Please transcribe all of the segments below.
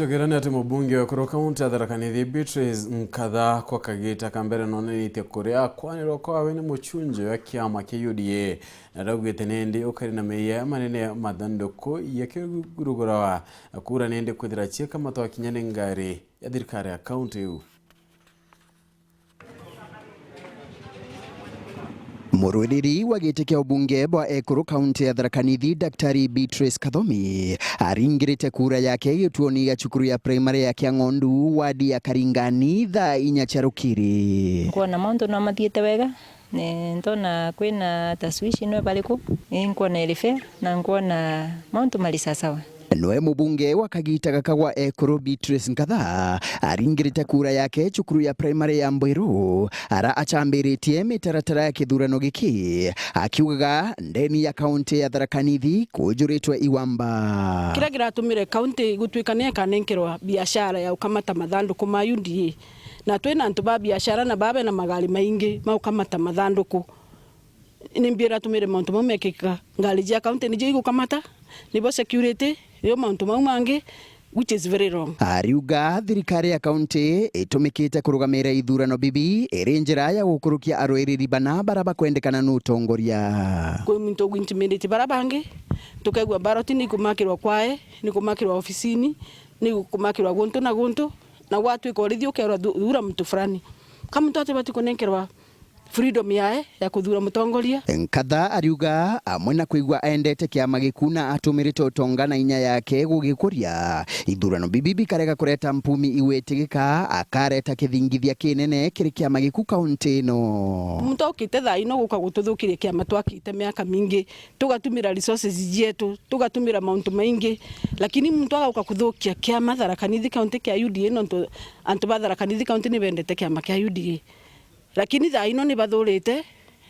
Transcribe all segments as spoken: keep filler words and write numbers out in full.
Tugerane ati mubunge wa Ekuru kaunti ya Tharaka Nithi Beatrice Nkatha kwa kagita ka mbere nonanitie kuria kwanirwa kwawe ni mucunji wa kiama kia U D A, na araugite nindi ukari na meeyia manene mathanduku yakirugurawa kura nindi kwithira ciekamatwa kinya ni ngari ya thirikari ya kaunti iu. Murwiriri wa giti kia ubunge bwa Ekuru kaunti ya Tharaka Nithi, Daktari Beatrice Kathomi, aringirite kura yake gituoni gia cukuru ya primary ya Kiang'ondu, wadi ya Karingani, thaa inya cia rukiri. Nkwona mauntu no mathiite wega, ni ntona kwina tashwishi nwe bariku, ni nkwona iri fair, na nkwona mauntu mari sasawa. Noe mubunge wa kagita gaka gwa Ekuru Beatrice Nkatha aringirite kura yake cukuru ya primary ya Mbwiru, ara acambiritie mitaratara ya kithurano giki, akiugaga ndeni ya kaunti ya Tharaka Nithi kujuritwe iwamba. Kiria kiratumire kaunti gutuika ni ikanenkerwa biashara ya gukamata mathanduku ma U D A, na twina antu ba biashara na baa bena magari maingi ma gukamata mathanduku. Ni mbio iratumire mauntu mau mekika. Ngari cia kaunti nicio igukamata, nibo security, nibo mauntu mau mangi, which is very wrong. Ariuga thirikari ya kaunti itumikite kurugamira ithurano bibi iri njira ya gukurukia arwiriri bana bara bakwendekana ni utongoria. Kwi muntu ugu intimidate bara bangi, tukaigua ballot ni ikumakirwa kwae, ni ikumakirwa ofisini, ni ikumakirwa guntu na guntu, na gwatuika urithia ukerwa thu-, thura muntu fulani. Ka muntu atibati kunenkerwa freedom yae ya kuthura mutongoria. Nkatha ariuga amwe na kwigua endete kiama giku na atumirite utonga na inya yake gugikuria, ithurano bibi bikarega kureta mpumi igwitigika, akareta kithingithia kinene kiri kiama giku kaunti ino. Muntu aukite thaa ino guka gututhukiria kiama twakite miaka mingi, tugatumira resources cietu, tugatumira mauntu maingi, lakini muntu agauka kuthukia kiama Tharaka Nithi kaunti kia U D A, nontu antu ba Tharaka Nithi kaunti ni bendete kiama kia U D A. Lakini thaa ino ni bathurite,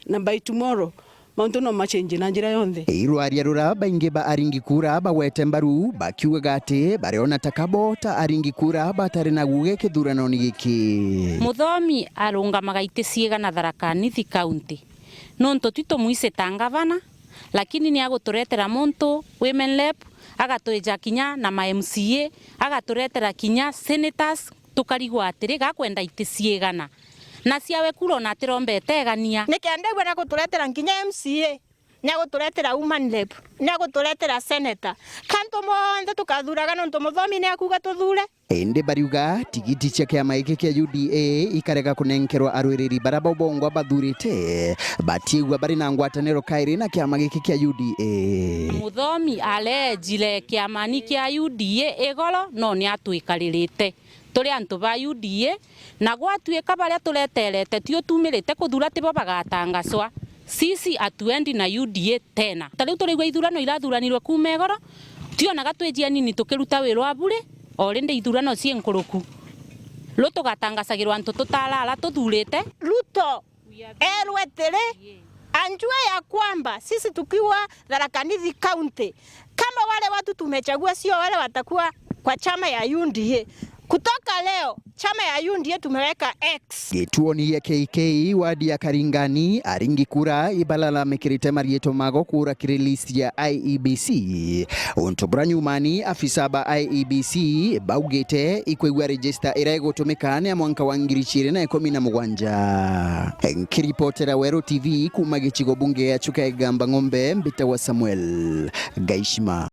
na by tomorrow, mauntu no machenji na njira yonthe. Irwaria rura baingi ba aringi kura bagwete mbaru, bakiugaga ati bariona ta kabo ta aringi kura batari na guge kithuranoni giki. Muthomi arungamaga iti ciigana Tharaka Nithi County, nontu twi tumwise ta ngavana, lakini ni aguturetera muntu women rep, agatwija kinya na ma M C A, agaturetera kinya senators, tukarigwa atiri, gakwenda iti ciigana? Na ciawe kura ona atirombete egania. Ni kenda igwe ni aguturetera nginya M C A, ni aguturetera woman rep, ni aguturetera senator. Ka antu monthe tukathuraga nontu muthomi ni akuuga tuthure? Indi bariuga tigiti cia kiama giki kia U D A ikarega kunenkerwa arwiriri bara bo bongwa bathurite, batiigua bari na ngwataniro kairi na kiama giki kia U D A. Muthomi arejire kiamani kia U D A igoro, no ni atwikaririte turi antu ba U D A, na gwatuika baria tureterete tio tumirite kuthura tibo bagatangacwa, sisi hatuendi na U D A tena. Ta riu turaigua ithurano irathuranirwe kuuma igoro, tionaga twi jianini tukiruta wira wa bure, o rindi ithurano cii nkuruku. Ru tugatangacagirwa antu tutara ara tuthurite. Ruto erwe atiri, anjue ya kwamba sisi tukiwa Tharaka Nithi County, kama wale watu tumechagua sio wale watakuwa kwa chama ya U D A, kutoka leo chama ya U D A tumeweka X. Gituoni gia K K, wadi ya Karingani, aringi kura ibalalamikirite mariitwa mago kuura kiri list ya I E B C. Untu bura nyumani, afisa ba I E B C baugite ikwigua register iria igutumika ni ya mwanka wa ngiri ciiri na ikumi na mugwanja. Nkiripotera Weru T V kuuma gicigo bunge gia Chuka Igamba Ng'ombe, mbitagwa Samuel Gaishima.